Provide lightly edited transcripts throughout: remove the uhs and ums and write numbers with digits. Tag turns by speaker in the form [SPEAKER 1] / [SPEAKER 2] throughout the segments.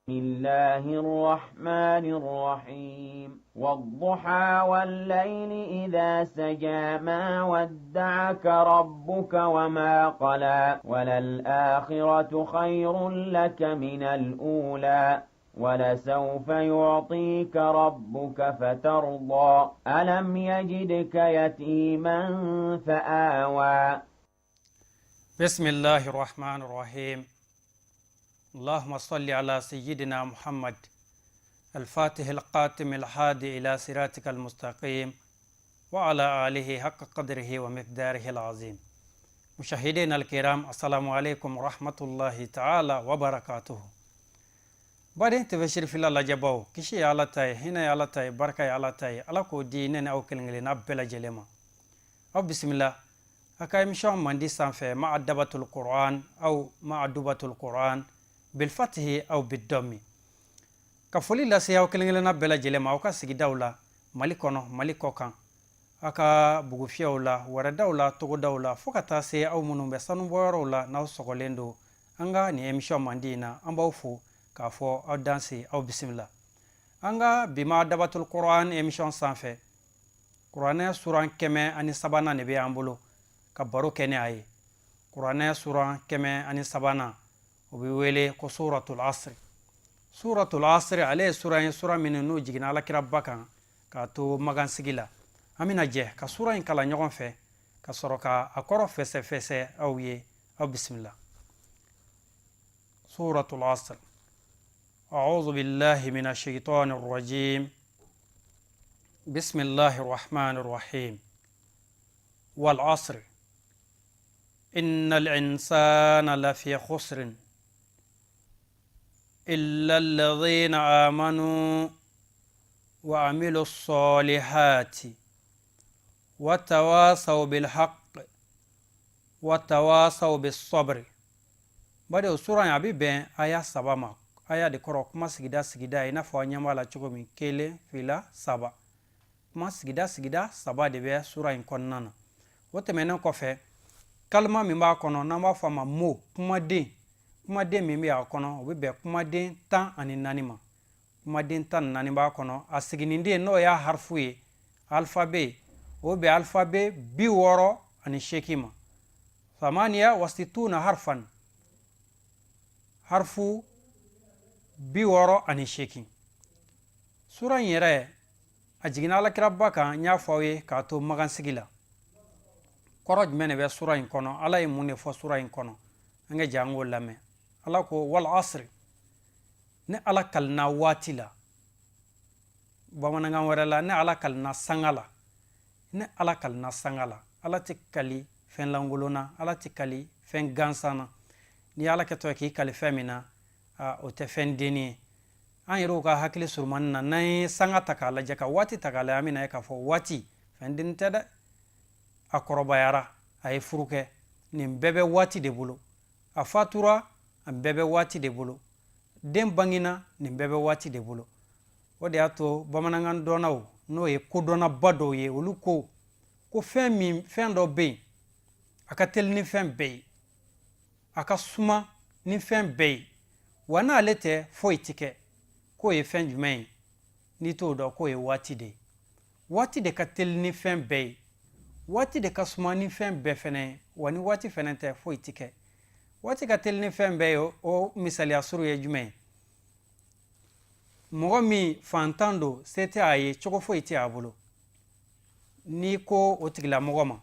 [SPEAKER 1] الله الرحمن الرحيم. والضحى والليل إذا سجى، ما ودعك ربك وما قلى، وللآخرة خير لك من الأولى، ولسوف يعطيك ربك فترضى. ألم يجدك يتيما فآوى.
[SPEAKER 2] بسم الله الرحمن الرحيم. اللهم صل على سيدنا محمد الفاتح القاتم الحادي إلى صراطك المستقيم وعلى آله حق قدره ومقداره العظيم. مشاهدينا الكرام، السلام عليكم ورحمة الله تعالى وبركاته. Baden TV Sirifila lajɛbaw, kisi ye Ala ta ye, hinɛ ye Ala ta ye, barika ye Ala ta ye. Ala k'o di ne ni aw kelen kelenna bɛɛ lajɛlen ma. Aw bisimila a ka émission mandi sanfɛ, Ma'adabatul Quran aw Ma'adubatul Quran bilfatihi aw bidɔmi. Ka foli lase aw kelen kelenna bɛɛ lajɛlen ma, aw ka sigidaw la, Mali kɔnɔ, Mali kɔ kan, aw ka bugufiyɛw la, wɛrɛdaw la, togodaw la, fo ka taa se aw minnu bɛ sanubɔyɔrɔw la, n'aw sɔgɔlen don an ka nin émission mandi in na. An b'aw fo k'a fɔ aw danse, aw bisimila an ka bi Ma'adabatul Quran émission sanfɛ. Kuranɛ suran 103nan de bɛ an bolo ka baro kɛ ni a ye. Kuranɛ suran 103nan, o bɛ wele ko Suratul Asri. Suratul Asri, ale ye suran ye, sura min n'o jiginna Alakiraba kan k'a to Magansigi la. An bɛna jɛ ka sura in kalan ɲɔgɔn fɛ ka sɔrɔ ka a kɔrɔ fɛsɛfɛsɛ aw ye. Aw bisimila. Suratul Asr. أعوذ بالله من الشيطان الرجيم. بسم الله الرحمن الرحيم. والعصر، إن الإنسان لفي خسر، إلا الذين آمنوا وعملوا الصالحات وتواصوا بالحق وتواصوا بالصبر. Bari o sura in, a bɛ bɛn aya saba ma. Aya de kɔrɔ kuma sigida sigida, i n'a fɔ an ɲɛ b'a la cogo min, kelen, fila, saba. Kuma sigida sigida saba de bɛ sura in kɔnɔna na. O tɛmɛnen kɔfɛ, kalima min b'a kɔnɔ, n'an b'a fɔ a ma mot, kumaden, kumaden min bɛ a kɔnɔ, o bɛ bɛn kumaden 14 ma. Kumaden 14 b'a kɔnɔ. A siginiden, n'o y'a harifu ye, alphabet, o bɛ bɛn alphabet 68 ma, 68 harfan, harfu 68. Sura in yɛrɛ, a jiginna Alakiraba kan, n y'a fɔ aw ye, k'a to Magansigi la. Kɔrɔ jumɛn de bɛ sura in kɔnɔ? Ala ye mun de fɔ sura in kɔnɔ? An ka jɛ an k'o lamɛn. Ala ko: wal asri, ne Ala kalina waati la. Bamanankan wɛrɛ la, ne Ala kalina sanga la. Ne Ala kalina sanga la. Ala tɛ kali fɛn lankolon na, Ala tɛ kali fɛn gansan na. N'i ye Ala kɛtɔ ye k'i kali fɛn min na, o tɛ fɛn denni ye. An yɛrɛw ka hakili surumani na, n'an ye sanga ta k'a lajɛ, ka waati ta k'a lajɛ, an bɛna ye k'a fɔ waati fɛn denni tɛ dɛ. A kɔrɔbayara, a ye furu kɛ, nin bɛɛ bɛ waati de bolo. A fatura, a bɛɛ bɛ waati de bolo. Den bangina, nin bɛɛ bɛ waati de bolo. O de y'a to bamanankan dɔnnaw, n'o ye kodɔnnaba dɔw ye, olu ko ko fɛn min, fɛn dɔ bɛ yen, a ka teli ni fɛn bɛɛ ye, a ka suma ni fɛn bɛɛ ye, wa n'ale tɛ, foyi tɛ kɛ. K'o ye fɛn jumɛn ye? N'i t'o dɔn, k'o ye waati de ye. Waati de ka teli ni fɛn bɛɛ ye, waati de ka suma ni fɛn bɛɛ fɛnɛ ye, wa ni waati fɛnɛ tɛ, foyi tɛ kɛ. Waati ka teli ni fɛn bɛɛ ye, o misaliya suru ye jumɛn ye? Mɔgɔ min fantan don, se tɛ a ye, cogo foyi tɛ a bolo, n'i ko o tigilamɔgɔ ma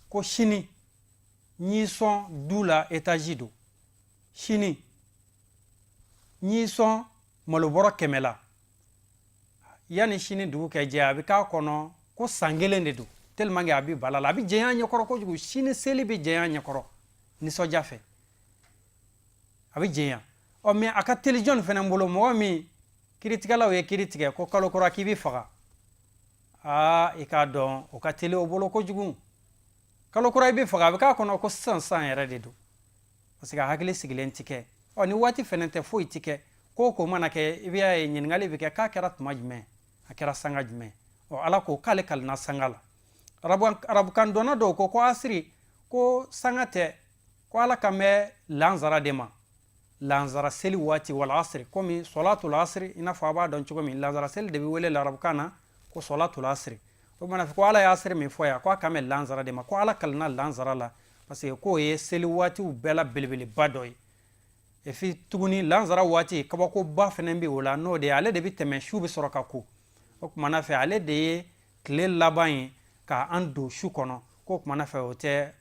[SPEAKER 2] ko sini n y'i sɔn du la, étage don, sini n y'i sɔn malobɔrɔ 100 la, yanni sini dugu kɛ jɛ, a bɛ k'a kɔnɔ ko san kelen de don, tellement que a bɛ bala la, a bɛ jɛnya ɲɛkɔrɔ kojugu. Sini seli bɛ jɛnya ɲɛkɔrɔ nisɔndiya fɛ, a bɛ jɛnya. Ɔ mais a ka teli jɔnni fana bolo? Mɔgɔ min kiiritigɛlaw ye kiiri tigɛ ko kalo kura k'i bɛ faga, aa, i k'a dɔn o ka teli o bolo kojugu. Kalo kura i bɛ faga, a bɛ k'a kɔnɔ ko sisan sisan yɛrɛ de don, parce que a hakili sigilen ti kɛ. Ɔ ni waati fɛnɛ tɛ, foyi ti kɛ. Ko o ko mana kɛ, i b'a ye ɲininkali bɛ kɛ k'a kɛra tuma jumɛn, a kɛra sanga jumɛn. Ɔ Ala ko k'ale kalina sanga la. Arabukan dɔnna dɔw ko ko asiri, ko sanga tɛ, ko Ala kan bɛ lansara de ma. Lansara seli waati, wal asri, komi sɔlatul asri, i n'a fɔ a b'a dɔn cogo min, lansara seli de bɛ wele larabukan na ko sɔlatul asri. O kumana fɛ, ko Ala ye asiri min fɔ yan, ko a kan bɛ lansara de ma, ko Ala kalina lansara la parce que k'o ye seli waatiw bɛɛ la belebeleba dɔ ye. Et puis tuguni, lansara waati, kabakoba fɛnɛ bɛ o la, n'o de ye ale de bɛ tɛmɛ, su bɛ sɔrɔ ka ko. O kumana fɛ, ale de ye tile laban ye ka an don su kɔnɔ. K'o kumana fɛ, o tɛ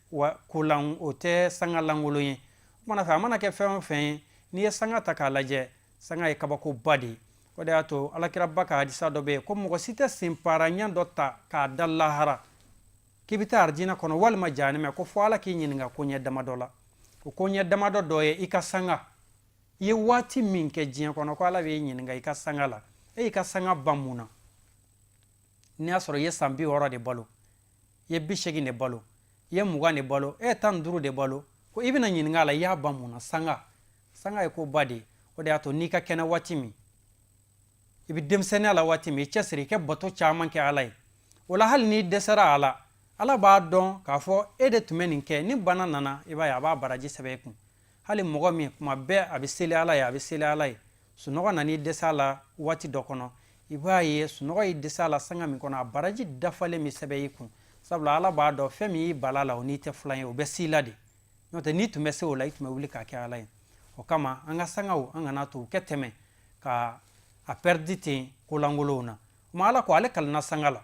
[SPEAKER 2] kolan, o tɛ sanga lankolon ye. O kumana fɛ, a mana kɛ fɛn o fɛn ye, n'i ye sanga ta k'a lajɛ, sanga ye kabakoba de ye. O de y'a to Alakiraba ka hadisa dɔ bɛ yen ko mɔgɔ si tɛ senparaɲɛ dɔ ta k'a da lahara k'i bɛ taa arijinɛ kɔnɔ walima jahanɛmɛ, ko fo Ala k'i ɲininka koɲɛ damadɔ la. O koɲɛ damadɔ dɔ ye i ka sanga, i ye waati min kɛ diɲɛ kɔnɔ, ko Ala b'i ɲininka i ka sanga la. E y'i ka sanga ban mun na? N'i y'a sɔrɔ i ye san 60 de balo, i ye 80 de balo, i ye 20 de balo, e ye 15 de balo, ko i bɛna ɲininka a la i y'a ban mun na. Sanga, sanga ye koba de ye. O de y'a to n'i ka kɛnɛ waati min, i bɛ denmisɛnninya la waati min, i cɛsiri i kɛ bato caman kɛ Ala ye. O la, hali n'i dɛsɛra a la, Ala b'a dɔn k'a fɔ e de tun bɛ nin kɛ. Ni bana nana, i b'a ye a b'a baraji sɛbɛn i kun. Hali mɔgɔ min kuma bɛɛ a bɛ seli Ala ye, a bɛ seli Ala ye, sunɔgɔ nan'i dɛsɛ a la waati dɔ kɔnɔ, i b'a ye sunɔgɔ y'i dɛsɛ a la sanga min kɔnɔ, a baraji dafalen bɛ sɛbɛn i kun, sabula Ala b'a dɔn fɛn min y'i bala la, o n'i tɛ filan ye, o bɛ s'i la de. N'o tɛ, n'i tun bɛ se o la, i tun bɛ wuli k'a kɛ Ala ye. O kama, an ka sangaw, an kana to u kɛ tɛmɛ ka a pɛridi ten kolankolonw na. Kuma Ala ko ale kalina sanga la.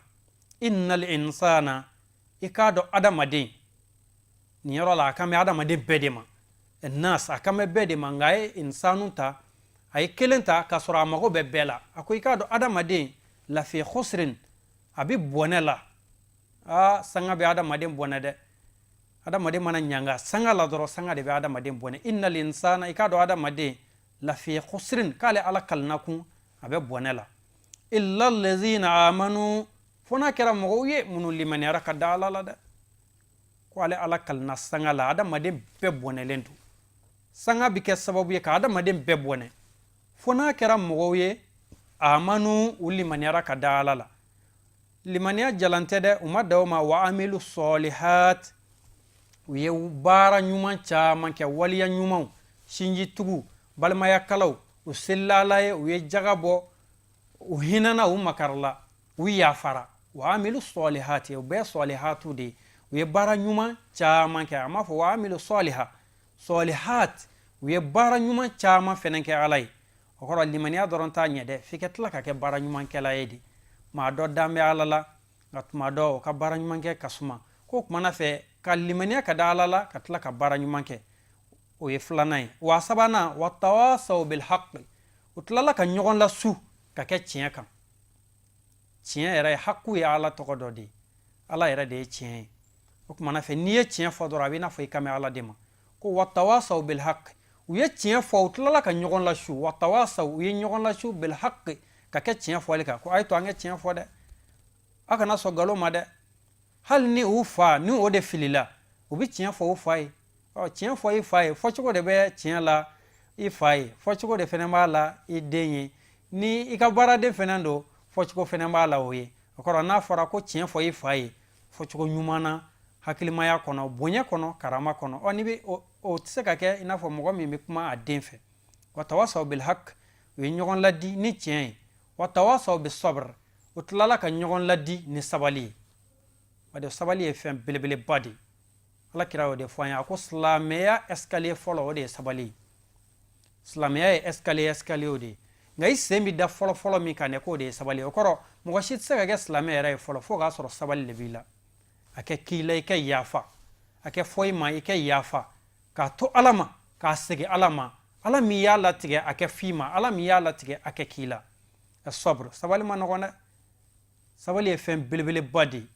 [SPEAKER 2] Innal insana, i k'a dɔn adamaden, nin yɔrɔ la a kan bɛ adamaden bɛɛ de ma, nas a kan bɛ bɛɛ de ma, nka a ye insanu ta, a ye kelen ta k'a sɔrɔ a mago bɛ bɛɛ la. A ko i k'a dɔn adamaden, lafi khusrin, a bɛ bɔnɛ la. Aa, sanga bɛ adamaden bɔnɛ dɛ. Adamaden mana ɲanga sanga la dɔrɔn, sanga de bɛ adamaden bɔnɛ. Innal insana, i k'a dɔn adamaden, lafi khusrin, k'ale Ala kalina kun a bɛ bɔnɛ la. Illa allazina amanu, fo n'a kɛra mɔgɔw ye minnu limaniyara ka da Ala la dɛ. Ko ale Ala kalina sanga la, adamaden bɛɛ bɔnɛlen don. Sanga bɛ kɛ sababu ye ka adamaden bɛɛ bɔnɛ, fo n'a kɛra mɔgɔw ye amanu, u limaniyara ka da Ala la. Limaniya jalan tɛ dɛ, u ma da o ma. Wa amilu sɔlihat, u ye baara ɲuman caman kɛ, waliya ɲumanw, sinjitugu, balimayakalaw, u selila Ala ye, u ye jaga bɔ, u hinɛna, u makarila, u yafara. Wa amilu sɔlihati, o bɛɛ sɔlihatu de ye. U ye baara ɲuman caman kɛ. A m'a fɔ wa amilu sɔliha, sɔlihat, u ye baara ɲuman caman fɛnɛ kɛ Ala ye. O kɔrɔ, limaniya dɔrɔn t'a ɲɛ dɛ, f'i ka tila ka kɛ baara ɲumankɛla ye de. Maa dɔ dan bɛ Ala la, nka tuma dɔ o ka baara ɲuman kɛ ka suma. K'o kumana fɛ, ka limaniya ka da Ala la, ka tila ka baara ɲuman kɛ, o ye filanan ye. Wa sabanan, wa tawasaw bil haqqi, u tilala ka ɲɔgɔn lasu ka kɛ tiɲɛ kan. Tiɲɛ yɛrɛ ye, haku ye Ala tɔgɔ dɔ de ye, Ala yɛrɛ de ye tiɲɛ ye. O kumana fɛ, n'i ye tiɲɛ fɔ dɔrɔn, a b'i n'a fɔ i kan bɛ Ala de ma. Ko wa tawasaw bil haqqi, u ye tiɲɛ fɔ, u tilala ka ɲɔgɔn lasu. Wa tawasaw, u ye ɲɔgɔn lasu, bil haqqi, ka kɛ tiɲɛ fɔli kan. Ko a ye to an ka tiɲɛ fɔ dɛ, a kana sɔn nkalon ma dɛ. Hali ni u fa ni o de filila, u bɛ tiɲɛ fɔ u fa ye. Ɔ, tiɲɛ fɔ i fa ye, fɔcogo de bɛ tiɲɛ la i fa ye, fɔcogo de fɛnɛ b'a la i den ye. Ni i ka baaraden fɛnɛ don, fɔcogo fɛnɛ b'a la o ye. O kɔrɔ, n'a fɔra ko tiɲɛ fɔ i fa ye, fɔcogo ɲuman na, hakilimaya kɔnɔ, bonya kɔnɔ, karama kɔnɔ. Ɔ, n'i bɛ o tɛ se ka kɛ i n'a fɔ mɔgɔ min bɛ kuma a den fɛ. Wa tawasaw bil haq, u ye ɲɔgɔn ladi ni tiɲɛ ye. Wa tawasaw bis sabr, u tilala ka ɲɔgɔn ladi ni sabali ye. O de sabali ye fɛn belebeleba de ye. Ala kira y'o de fɔ an ye. A ko silamɛya escalier fɔlɔ, o de ye sabali ye. Silamɛya ye escalier, escalier de ye, nka i sen bɛ da fɔlɔ fɔlɔ min kan dɛ, k'o de ye sabali ye. O kɔrɔ, mɔgɔ si tɛ se ka kɛ silamɛ yɛrɛ ye fɔlɔ fo k'a sɔrɔ sabali de b'i la. A kɛ k'i la, i ka yafa. A kɛ fɔ i ma, i ka yafa, k'a to Ala ma, k'a segin Ala ma. Ala min y'a latigɛ a kɛ f'i ma, Ala min y'a latigɛ a kɛ k'i la. Sabr, sabali ma nɔgɔn dɛ. Sabali ye fɛn belebeleba de ye.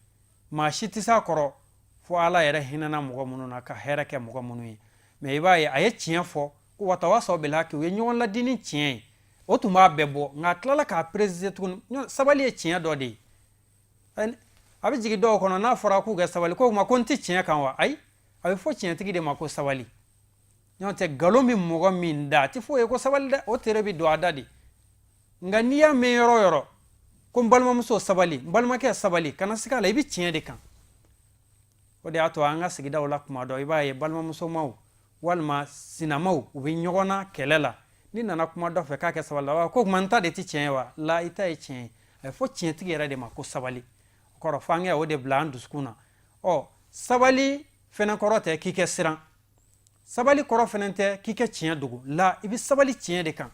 [SPEAKER 2] Maa si tɛ s'a kɔrɔ fo Ala yɛrɛ hinɛna mɔgɔ minnu na, ka hɛrɛ kɛ mɔgɔ minnu ye. Mɛ i b'a ye a ye tiɲɛ fɔ ko watawasaw bil haqi, u ye ɲɔgɔn ladi ni tiɲɛ ye. O tun b'a bɛɛ bɔ, nka a tilala k'a préciser tuguni. Sabali ye tiɲɛ dɔ de ye. A bɛ jigin dɔw kɔnɔ, n'a fɔra k'u ka sabali, k'o kuma ko n tɛ tiɲɛ kan wa? Ayi, a bɛ fɔ tiɲɛtigi de ma ko sabali. N'o tɛ, nkalon bɛ mɔgɔ min da, a tɛ fɔ o ye ko sabali dɛ, o tere bɛ don a da de. Nka n'i y'a mɛn yɔrɔ o yɔrɔ ko n balimamuso sabali, n balimakɛ sabali, kana siga a la, i bɛ tiɲɛ de kan. O de y'a to an ka sigidaw la, kuma dɔ i b'a ye balimamusomaw Walima sinamaw, u bɛ ɲɔgɔn na kɛlɛ la, n'i nana kuma dɔ fɛ k'a kɛ sabali la, ko kuma n ta de tɛ tiɲɛ ye wa? La, i ta ye tiɲɛ ye. A ye fɔ tiɲɛtigi yɛrɛ de ma ko sabali. O kɔrɔ, f'an kɛ o de bila an dusukun na. Ɔ, sabali fɛnɛ kɔrɔ tɛ k'i kɛ siran. Sabali kɔrɔ fɛnɛ tɛ k'i kɛ tiɲɛ dogo la. I bɛ sabali tiɲɛ de kan.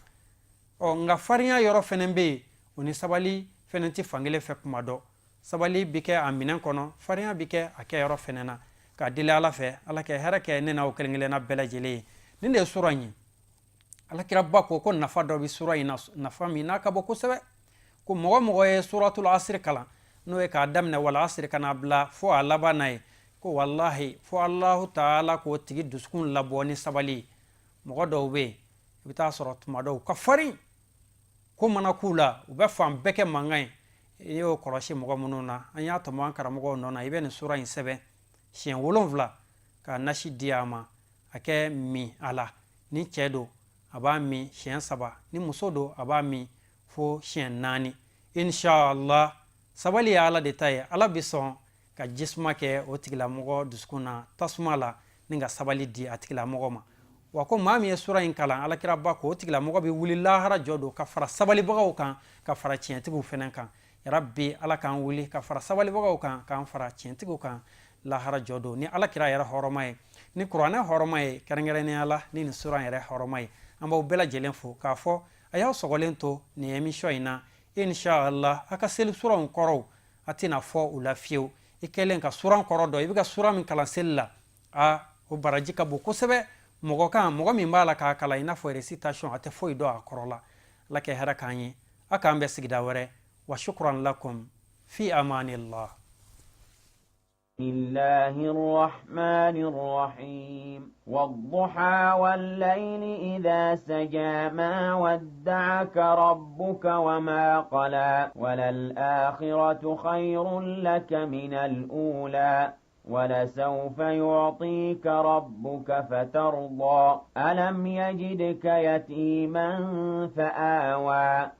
[SPEAKER 2] Ɔ, nka farinya yɔrɔ fɛnɛ bɛ yen, o ni sabali fɛnɛ tɛ fankelen fɛ. Kuma dɔ, sabali bɛ kɛ a minɛn kɔnɔ, farinya bɛ kɛ a kɛyɔrɔ fɛnɛ na. K'a deli Ala fɛ, Ala kɛ hɛrɛ kɛ ne n'aw kelen kelenna bɛɛ lajɛlen ye. Nin de ye sura in ye. Alakiraba ko nafa dɔ bɛ sura in na, nafa min n'a ka bon kosɛbɛ, ko mɔgɔ mɔgɔ ye suratul asiri kalan, n'o ye k'a daminɛ wal asiri ka n'a bila fo a laban na ye, ko walahi, fo Alahu taala k'o tigi dusukun labɔ ni sabali ye. Mɔgɔ dɔw bɛ yen, i bɛ taa sɔrɔ tuma dɔw ka farin, ko mana k'u la, u bɛ fan bɛɛ kɛ mankan ye. I y'o kɔlɔsi mɔgɔ minnu na, an y'a tɔmɔ an karamɔgɔw nɔ na, i bɛ nin sura in sɛbɛn siɲɛ 7 ka nasi di a ma, a kɛ min a la. Ni cɛ don, a b'a min siɲɛ 3, ni muso don, a b'a min fo siɲɛ 4. Inshallah, sabali ye Ala de ta ye. Ala bɛ sɔn ka jisuma kɛ o tigilamɔgɔ dusukun na tasuma la ni ka sabali di a tigilamɔgɔ ma. Wa ko maa min ye sura in kalan, Alakiraba ko o tigilamɔgɔ bɛ wuli lahara jɔ don ka fara sabalibagaw kan, ka fara tiɲɛtigiw fɛnɛ kan. Yarabi, Ala k'an wuli ka fara sabalibagaw kan, k'an fara tiɲɛtigiw kan lahara jɔ don, ni Alakira yɛrɛ hɔrɔma ye, ni Kuranɛ hɔrɔma ye, kɛrɛnkɛrɛnnenya la ni nin sura yɛrɛ hɔrɔma ye. An b'aw bɛɛ lajɛlen fo k'a fɔ a y'aw sɔgɔlen to nin émission in na. Inshallah, a ka seli suranw kɔrɔw, a tɛna fɔ u la fiyewu. I kɛlen ka suran kɔrɔ dɔn, i bɛ ka sura min kalan seli la, a o baraji ka bon kosɛbɛ mɔgɔ kan, mɔgɔ min b'a la k'a kalan i n'a fɔ récitation, a tɛ foyi dɔn a kɔrɔ la. Ala kɛ hɛrɛ k'an ye. A k'an bɛn sigida wɛrɛ. Wa shukran lakum, fi amanillah.
[SPEAKER 1] الله الرحمن الرحيم. والضحى والليل إذا سجى، ما ودعك ربك وما قلى، وللآخرة خير لك من الأولى، ولسوف يعطيك ربك فترضى. ألم يجدك يتيما فآوى.